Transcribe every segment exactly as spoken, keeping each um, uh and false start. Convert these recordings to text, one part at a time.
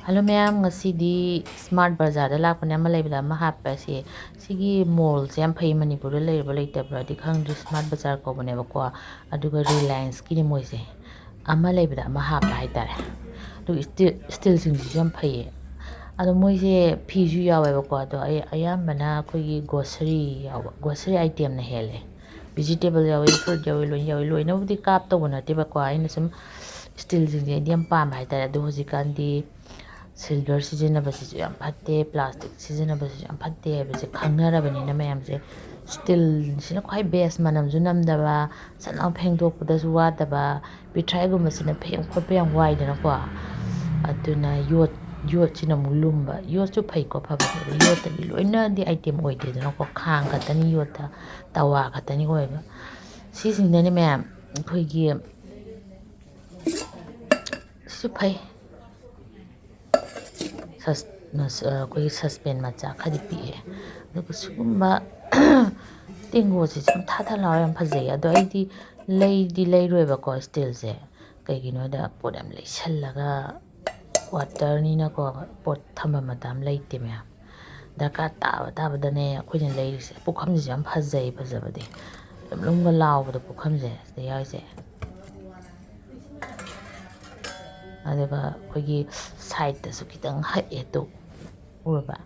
Hello ꯃꯌꯥꯝ, ꯉꯁꯤꯗꯤ smart ꯕꯖꯥꯔꯗ ꯂꯥꯛꯄꯅꯦ꯫ ꯑꯃ ꯂꯩꯕꯗ ꯑꯃ ꯍꯥꯞꯄꯁꯦ꯫ ꯁꯤꯒꯤ ꯃꯣꯜꯁꯦ ꯌꯥꯝ ꯐꯩ, ꯃꯅꯤꯄꯨꯔꯗ ꯂꯩꯔꯤꯕ ꯂꯩꯇꯕ꯭ꯔꯗꯤ ꯈꯪꯗ꯭ꯔꯤ, ꯁ꯭ꯃꯥꯔꯠ ꯕꯖꯥꯔ ꯀꯧꯕꯅꯦꯕꯀꯣ꯫ ꯑꯗꯨꯒ ꯔꯤꯂꯥꯌꯟꯁꯀꯤꯅꯤ ꯃꯣꯏꯁꯦ, ꯑꯃ ꯂꯩꯕꯗ ꯑꯃ ꯍꯥꯞꯄ ꯍꯥꯏꯇꯥꯔꯦ꯫ ꯑꯗꯨꯒ ꯏꯁꯇꯤꯜ, ꯏꯁꯇꯤꯜꯁꯤꯡꯁꯤꯁꯨ ꯌꯥꯝ ꯐꯩꯌꯦ꯫ ꯑꯗꯣ ꯃꯣꯏꯁꯦ ꯐꯤꯁꯨ ꯌꯥꯎꯋꯦꯕꯀꯣ꯫ ꯑꯗꯣ ꯑꯩ ꯑꯌꯥꯝꯕꯅ ꯑꯩꯈꯣꯏꯒꯤ ꯒ꯭ꯔꯣꯁꯔꯤ ꯌꯥꯎꯕ, ꯒ꯭ꯔꯣꯁꯔꯤ ꯑꯥꯏꯇꯦꯝꯅ ꯍꯦꯜꯂꯦ꯫ ꯚꯤꯖꯤꯇꯦꯕꯜ ꯌꯥꯎꯋꯤ, ꯐ꯭ꯔꯨꯠ ꯌꯥꯎꯋꯤ, ꯂꯣꯏ ꯌꯥꯎꯋꯤ꯫ ꯂꯣꯏꯅꯕꯨꯗꯤ ꯀꯥꯞꯇꯧꯕ ꯅꯠꯇꯦꯕꯀꯣ, ꯑꯩꯅ ꯁꯨꯝ ꯏꯁꯇꯤꯜꯁꯤꯡꯁꯦ ꯑꯩꯗꯤ ꯌꯥꯝ ꯄꯥꯝꯕ ꯍꯥꯏꯇꯥꯔꯦ꯫ ꯑꯗꯣ ꯍꯧꯖꯤꯛꯀꯥꯟꯗꯤ ꯁꯤꯜꯚꯔ ꯁꯤꯖꯤꯟꯅꯕꯁꯤꯁꯨ ꯌꯥꯝ ꯐꯠꯇꯦ, ꯄ꯭ꯂꯥꯁꯇꯤꯛ ꯁꯤꯖꯤꯟꯅꯕꯁꯤꯁꯨ ꯌꯥꯝ ꯐꯠꯇꯦ ꯍꯥꯏꯕꯁꯦ ꯈꯪꯅꯔꯕꯅꯤꯅ ꯃꯌꯥꯝꯁꯦ ꯏꯁꯇꯤꯜꯁꯤꯅ ꯈ꯭ꯋꯥꯏ ꯕꯦꯁ, ꯃꯅꯝꯁꯨ ꯅꯝꯗꯕ, ꯁꯠ ꯂꯥꯎ ꯐꯦꯡꯗꯣꯛꯄꯗꯁꯨ ꯋꯥꯗꯕ, ꯄꯤꯊ꯭ꯔꯥꯏꯒꯨꯝꯕꯁꯤꯅ ꯐꯦꯡ ꯈꯣꯠꯄ ꯌꯥꯝ ꯋꯥꯏꯗꯅꯀꯣ꯫ ꯑꯗꯨꯅ ꯌꯣꯠ, ꯌꯣꯠꯁꯤꯅ ꯑꯃꯨꯛ ꯂꯨꯝꯕ, ꯌꯣꯠꯁꯨ ꯐꯩꯀꯣ ꯐꯕꯗꯤ, ꯑꯗꯣ ꯌꯣꯠꯇꯗꯤ ꯂꯣꯏꯅꯗꯤ ꯑꯥꯏꯇꯦꯝ ꯑꯣꯏꯗꯦꯗꯅꯀꯣ, ꯈꯥꯡ ꯈꯛꯇꯅꯤ ꯌꯣꯠꯇ, ꯇꯋꯥ ꯈꯛꯇꯅꯤ ꯑꯣꯏꯕ꯫ ꯁꯤꯁꯤꯡꯗꯅꯤ ꯃꯌꯥꯝ ꯑꯩꯈꯣꯏꯒꯤ ꯁꯤꯁꯨ ꯐꯩ꯫ ꯁꯁ-, ꯅꯁ-, ꯑ, ꯑꯩꯈꯣꯏꯒꯤ ꯁꯁꯄꯦꯟ ꯃꯆꯥ ꯈꯔꯗꯤ ꯄꯤꯛꯑꯦ꯫ ꯑꯗꯨꯒ ꯁꯤꯒꯨꯝꯕ ꯇꯦꯡꯒꯣꯠꯁꯦ ꯁꯨꯝ ꯊꯥ ꯊꯥ ꯂꯥꯎꯔ ꯌꯥꯝ ꯐꯖꯩ꯫ ꯑꯗꯣ ꯑꯩꯗꯤ ꯂꯩꯗꯤ ꯂꯩꯔꯣꯏꯕꯀꯣ ꯏꯁꯇꯤꯜꯁꯦ꯫ ꯀꯩꯒꯤꯅꯣꯗ ꯄꯣꯠ ꯌꯥꯝ ꯂꯩꯁꯜꯂꯒ ꯀ꯭ꯋꯥꯇꯔꯅꯤꯅꯀꯣ, ꯄꯣꯠ ꯊꯝꯕ ꯃꯇꯝ ꯂꯩꯇꯦ ꯃꯌꯥꯝ꯫ ꯗꯔꯀꯥꯔ ꯇꯥꯕ ꯇꯥꯕꯗꯅꯦ ꯑꯩꯈꯣꯏꯅ ꯂꯩꯔꯤꯁꯦ꯫ ꯄꯨꯈꯝꯁꯤꯁꯨ ꯌꯥꯝ ꯐꯖꯩ, ꯐꯖꯕꯗꯤ ꯂꯨꯝ ꯂꯨꯝꯒ ꯂꯥꯎꯕꯗꯣ ꯄꯨꯈꯝꯁꯦ ꯁꯤꯗ ꯌꯥꯎꯔꯤꯁꯦ꯫ ꯑꯗꯨꯒ ꯑꯩꯈꯣꯏꯒꯤ ꯁꯥꯏꯠꯇꯁꯨ ꯈꯤꯇꯪ ꯍꯛꯑꯦ ꯇꯨ, ꯎꯔꯕ?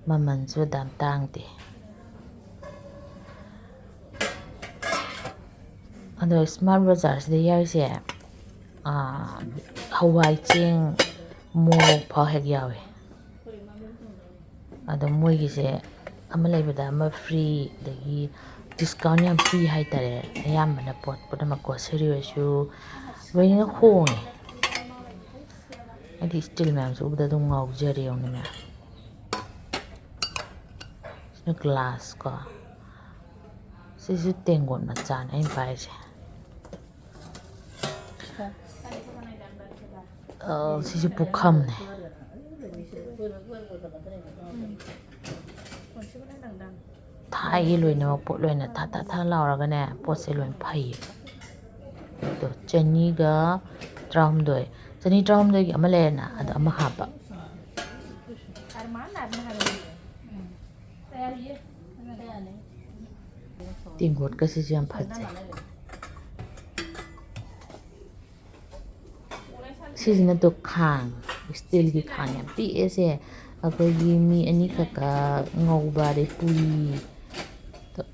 ꯃꯃꯜꯁꯨ ꯑꯗꯥꯝ ꯇꯥꯡꯗꯦ꯫ ꯑꯗꯣ ꯁ꯭ꯃꯥꯔꯠ ꯕꯖꯥꯔꯁꯤꯗ ꯌꯥꯎꯔꯤꯁꯦ, ꯑꯥ, ꯍꯋꯥꯏ, ꯆꯦꯡ, ꯃꯣꯔꯣꯛ ꯐꯥꯎ ꯍꯦꯛ ꯌꯥꯎꯋꯦ꯫ ꯑꯗꯣ ꯃꯣꯏꯒꯤꯁꯦ ꯑꯃ ꯂꯩꯕꯗ ꯑꯃ ꯐ꯭ꯔꯤ, ꯑꯗꯒꯤ ꯗꯤꯁꯀꯥꯎꯟ ꯌꯥꯝ ꯄꯤ ꯍꯥꯏꯇꯥꯔꯦ꯫ ꯑꯌꯥꯝꯕꯅ ꯄꯣꯠ ꯄꯨꯝꯅꯃꯛ, ꯒ꯭ꯔꯣꯁꯔꯤ ꯑꯣꯏꯔꯁꯨ ꯂꯣꯏꯅ ꯍꯣꯡꯉꯦ꯫ ꯍꯥꯏꯗꯤ ꯏꯁꯇꯤꯜ ꯃꯌꯥꯝꯁꯦ ꯎꯕꯗ ꯑꯗꯨꯝ ꯉꯥꯎꯖꯔꯦ, ꯌꯦꯡꯉꯨꯅꯦ ꯃꯌꯥꯝ꯫ ꯁꯤꯅ ꯒ꯭ꯂꯥꯁ ꯀꯣ, ꯁꯤꯁꯨ ꯇꯦꯡꯒꯣꯠ ꯃꯆꯥꯅꯦ ꯑꯩꯅ ꯄꯥꯏꯔꯤꯁꯦ꯫ ꯑ, ꯁꯤꯁꯨ ꯄꯨꯈꯝꯅꯦ꯫ ꯊꯥꯏꯒꯤ ꯂꯣꯏꯅꯃꯛ ꯄꯣꯠ ꯂꯣꯏꯅ ꯊꯥ ꯊꯥ ꯊꯥ ꯂꯥꯎꯔꯒꯅꯦ, ꯄꯣꯠꯁꯦ ꯂꯣꯏꯅ ꯐꯩꯌꯦꯕ꯫ ꯑꯗꯣ ꯆꯅꯤꯒ ꯇꯔꯥꯍꯨꯝꯗꯣꯏ꯫ ꯆꯅꯤ ꯇꯔꯥꯍꯨꯝꯗꯣꯏꯒꯤ ꯑꯃ ꯂꯩꯔꯦꯅ, ꯑꯗꯣ ꯑꯃ ꯍꯥꯞꯄ꯫ ꯇꯦꯡꯀꯣꯠꯀꯁꯤꯁꯨ ꯌꯥꯝ ꯐꯖꯩ꯫ ꯁꯤꯁꯤꯅ ꯇꯣ ꯈꯥꯡ, ꯏꯁꯇꯤꯜꯒꯤ ꯈꯥꯡ ꯌꯥꯝ ꯄꯤꯛꯑꯦ ꯁꯦ꯫ ꯑꯩꯈꯣꯏꯒꯤ ꯃꯤ ꯑꯅꯤꯈꯛꯀ ꯉꯧꯕ, ꯑꯗꯩ ꯄꯨꯔꯤ,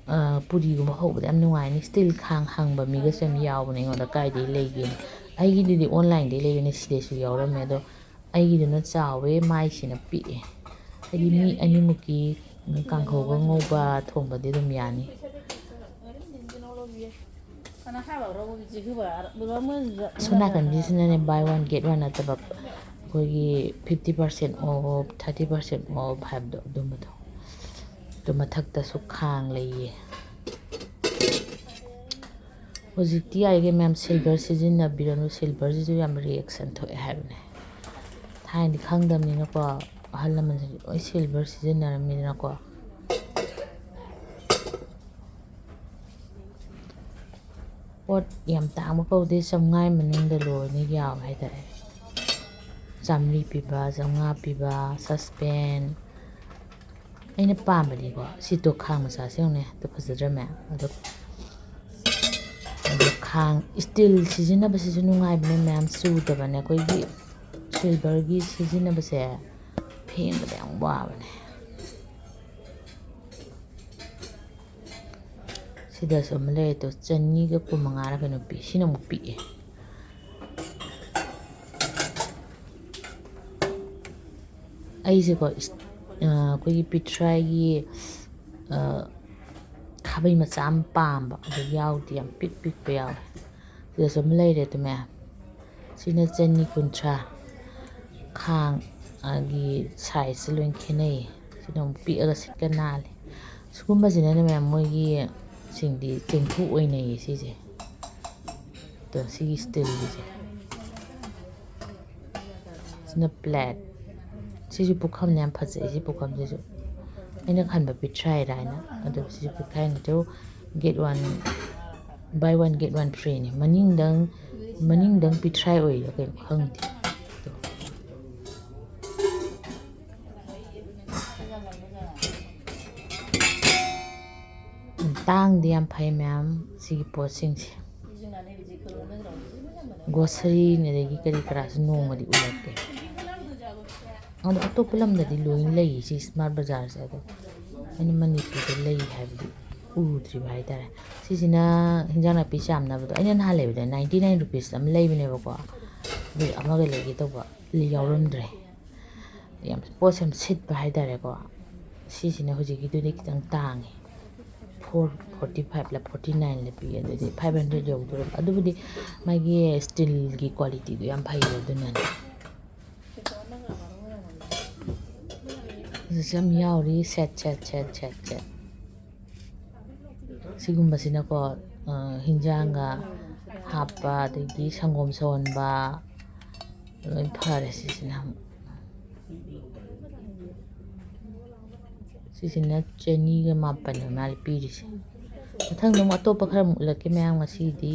ꯑ, ꯄꯨꯔꯤꯒꯨꯝꯕ ꯍꯧꯕꯗ ꯌꯥꯝ ꯅꯨꯡꯉꯥꯏꯅꯤ꯫ ꯏꯁꯇꯤꯜ ꯈꯥꯡ ꯍꯪꯕ ꯃꯤꯒꯁꯨ ꯌꯥꯝ ꯌꯥꯎꯕꯅꯦ ꯑꯩꯉꯣꯟꯗ, "ꯀꯥꯏꯗꯩ ꯂꯩꯒꯦꯅ?" ꯑꯩꯒꯤꯗꯨꯗꯤ ꯑꯣꯟꯂꯥꯏꯟꯗꯩ ꯂꯩꯕꯅꯦ, ꯁꯤꯗꯁꯨ ꯌꯥꯎꯔꯝꯃꯦ, ꯑꯗꯣ ꯑꯩꯒꯤꯗꯨꯅ ꯆꯥꯎꯋꯦ, ꯃꯥꯏꯁꯤꯅ ꯄꯤꯛꯑꯦ꯫ ꯍꯥꯏꯗꯤ ꯃꯤ ꯑꯅꯤꯃꯨꯛꯀꯤ ꯀꯥꯡꯍꯧꯒ ꯉꯧꯕ ꯊꯣꯡꯕꯗꯤ ꯑꯗꯨꯝ ꯌꯥꯅꯤ꯫ ꯑꯁꯣꯝ ꯅꯥꯀꯟꯒꯤꯁꯤꯅꯅꯦ, buy one get one ꯅꯠꯇꯕ, ꯑꯩꯈꯣꯏꯒꯤ fifty percent off, thirty percent off ꯍꯥꯏꯕꯗꯣ, ꯑꯗꯨꯝꯕꯗꯣ꯫ ꯑꯗꯨ ꯃꯊꯛꯇꯁꯨ ꯈꯥꯡ ꯂꯩꯌꯦ꯫ ꯍꯧꯖꯤꯛꯇꯤ ꯌꯥꯔꯤꯈꯩ ꯃꯌꯥꯝ silver ꯁꯤꯖꯤꯟꯅꯕꯤꯔꯅꯨ, silverꯁꯤꯁꯨ ꯌꯥꯝ reaction ꯊꯣꯛꯑꯦ ꯍꯥꯏꯕꯅꯦ꯫ ꯊꯥꯏꯅꯗꯤ ꯈꯪꯗꯕꯅꯤꯅꯀꯣ, ꯑꯍꯜ ꯂꯃꯟꯁꯤꯡꯁꯨ ꯂꯣꯏ silver ꯁꯤꯖꯤꯟꯅꯔꯝꯃꯤꯗꯅꯀꯣ꯫ ꯄꯣꯠ ꯌꯥꯝ ꯇꯥꯡꯕ ꯀꯧꯗꯦ, ꯆꯥꯝꯃꯉꯥꯒꯤ ꯃꯅꯨꯡꯗ ꯂꯣꯏꯅ ꯌꯥꯎꯋꯦ ꯍꯥꯏꯇꯥꯔꯦ꯫ ꯆꯥꯝꯃꯔꯤ ꯄꯤꯕ, ꯆꯥꯝꯃꯉꯥ ꯄꯤꯕ, saucepan꯫ ꯑꯩꯅ ꯄꯥꯝꯕꯗꯤꯀꯣ, ꯁꯤ ꯇꯣ ꯈꯥꯡ ꯃꯆꯥꯁꯦ ꯌꯦꯡꯉꯨꯅꯦ, ꯑꯗꯨ ꯐꯖꯗ꯭ꯔꯅꯦ? ꯑꯗꯣ, ꯑꯗꯣ ꯈꯥꯡ ꯏꯁꯇꯤꯜ ꯁꯤꯖꯤꯟꯅꯕꯁꯤꯁꯨ ꯅꯨꯡꯉꯥꯏꯕꯅꯦ ꯃꯌꯥꯝ, ꯆꯨꯗꯕꯅꯦ꯫ ꯑꯩꯈꯣꯏꯒꯤ silverꯒꯤ ꯁꯤꯖꯤꯟꯅꯕꯁꯦ ꯐꯦꯡꯕꯗ ꯌꯥꯝ ꯋꯥꯕꯅꯦ꯫ ꯁꯤꯗꯁꯨ ꯑꯃ ꯂꯩꯔꯦ, ꯑꯗꯣ ꯆꯅꯤꯒ ꯀꯨꯟꯃꯉꯥꯔ ꯀꯩꯅꯣ ꯄꯤ꯫ ꯁꯤꯅ ꯑꯃꯨꯛ ꯄꯤꯛꯑꯦ꯫ ꯑꯩꯁꯦꯀꯣ, ꯏꯁ-, ꯑ, ꯑꯩꯈꯣꯏꯒꯤ ꯄꯤꯊ꯭ꯔꯥꯏꯒꯤ, ꯑ, ꯈꯥꯕꯩ ꯃꯆꯥ ꯑꯃ ꯄꯥꯝꯕ, ꯑꯗꯨ ꯌꯥꯎꯗꯦ, ꯌꯥꯝ ꯄꯤꯛ ꯄꯤꯛꯄ ꯌꯥꯎꯋꯦ꯫ ꯁꯤꯗꯁꯨ ꯑꯃ ꯂꯩꯔꯦ, ꯑꯗꯨ ꯃꯌꯥꯝ꯫ ꯁꯤꯅ ꯆꯅꯤ ꯀꯨꯟꯊ꯭ꯔꯥ꯫ ꯈꯥꯡ, ꯑꯒꯤ sizeꯁꯦ ꯂꯣꯏ ꯈꯦꯠꯅꯩꯌꯦ꯫ ꯁꯤꯅ ꯑꯃꯨꯛ ꯄꯤꯛꯑꯒ ꯁꯤꯠꯀ ꯅꯥꯜꯂꯦ꯫ ꯁꯤꯒꯨꯝꯕꯁꯤꯅꯅꯦ ꯃꯌꯥꯝ, ꯃꯣꯏꯒꯤ ꯁꯤꯡꯗꯤ ꯆꯦꯡꯐꯨ ꯑꯣꯏꯅꯩꯌꯦ ꯁꯤꯁꯦ꯫ ꯑꯗꯣ ꯁꯤꯒꯤ ꯏꯁꯇꯤꯜꯒꯤꯁꯦ꯫ ꯁꯤꯅ plate꯫ ꯁꯤꯁꯨ ꯄꯨꯈꯝꯅꯦ, ꯌꯥꯝ ꯐꯖꯩ ꯁꯤ ꯄꯨꯈꯝꯁꯤꯁꯨ꯫ ꯑꯩꯅ ꯈꯟꯕ ꯄꯤꯊ꯭ꯔꯥꯏꯔꯥ ꯍꯥꯏꯅ꯫ ꯑꯗꯣ ꯁꯤꯁꯨ ꯄꯤꯊ꯭ꯔꯥꯏꯅꯤꯁꯨ get one Buy one get one free ꯅꯤ꯫ ꯃꯅꯤꯡꯗꯪ, ꯃꯅꯤꯡꯗꯪ ꯄꯤꯊ꯭ꯔꯥꯏ ꯑꯣꯏꯔꯤꯔꯥ ꯀꯩꯅꯣ ꯈꯪꯗꯦ꯫ ꯇꯥꯡꯗꯤ ꯌꯥꯝ ꯐꯩ ꯃꯌꯥꯝ ꯁꯤꯒꯤ ꯄꯣꯠꯁꯤꯡꯁꯦ꯫ ꯒ꯭ꯔꯣꯁꯔꯤ ꯑꯗꯒꯤ ꯀꯔꯤ ꯀꯔꯥꯁꯨ ꯅꯣꯡꯃꯗꯤ ꯎꯠꯂꯛꯀꯦ꯫ ꯑꯗꯣ ꯑꯇꯣꯞꯄ ꯂꯝꯗꯗꯤ ꯂꯣꯏ ꯂꯩ ꯁꯤ ꯁ꯭ꯃꯥꯔꯠ ꯕꯖꯥꯔꯁꯦ꯫ ꯑꯗꯣ ꯑꯩꯅ ꯃꯅꯤꯄꯨꯔꯗ ꯂꯩ ꯍꯥꯏꯕꯗꯤ ꯎꯗ꯭ꯔꯤꯕ ꯍꯥꯏꯇꯥꯔꯦ꯫ ꯁꯤꯁꯤꯅ ꯍꯤꯟꯖꯥꯡ ꯅꯥꯄꯤ ꯆꯥꯝꯅꯕꯗꯣ꯫ ꯑꯩꯅ ꯅꯍꯥꯟ ꯂꯩꯕꯗ ninety nine rupees ꯑꯃ ꯂꯩꯕꯅꯦꯕꯀꯣ꯫ ꯑꯗꯨ ꯑꯃꯒ ꯂꯩꯒꯦ ꯇꯧꯕ, ꯌꯥꯎꯔꯝꯗ꯭ꯔꯦ꯫ ꯌꯥꯝ, ꯄꯣꯠꯁꯦ ꯌꯥꯝ ꯁꯤꯠꯄ ꯍꯥꯏꯇꯥꯔꯦꯀꯣ꯫ ꯁꯤꯁꯤꯅ ꯍꯧꯖꯤꯛꯀꯤꯗꯨꯗꯤ ꯈꯤꯇꯪ ꯇꯥꯡꯉꯦ꯫ Four forty five ꯂ forty nine ꯂ ꯄꯤ꯫ ꯑꯗꯨꯗꯤ five hundred ꯌꯧꯗꯣꯔꯕ꯫ ꯑꯗꯨꯕꯨꯗꯤ ꯃꯥꯒꯤ ꯁ꯭ꯇꯤꯜꯒꯤ ꯀ꯭ꯋꯥꯂꯤꯇꯤꯗꯣ ꯌꯥꯝ ꯐꯩꯌꯦ, ꯑꯗꯨꯅꯅꯦ꯫ ꯑꯗꯨꯁꯨ ꯌꯥꯝ ꯌꯥꯎꯔꯤ꯫ Set, set, set, set, set. ꯁꯤꯒꯨꯝꯕꯁꯤꯅꯀꯣ, ꯑ, ꯍꯤꯟꯖꯥꯡꯒ ꯍꯥꯞꯄ, ꯑꯗꯒꯤ ꯁꯪꯒꯣꯝ ꯁꯧꯍꯟꯕ, ꯂꯣꯏ ꯐꯔꯦ ꯁꯤꯁꯤꯅ ꯑꯃꯨꯛ꯫ ꯁꯤꯁꯤꯅ ꯆꯅꯤꯒ ꯃꯥꯄꯟ ꯑꯣꯏ ꯃꯥꯜꯂꯦ ꯄꯤꯔꯤꯁꯦ꯫ ꯃꯊꯪꯗ ꯑꯃꯨꯛ ꯑꯇꯣꯞꯄ ꯈꯔ ꯑꯃꯨꯛ ꯎꯠꯂꯛꯀꯦ ꯃꯌꯥꯝ꯫ ꯉꯁꯤꯗꯤ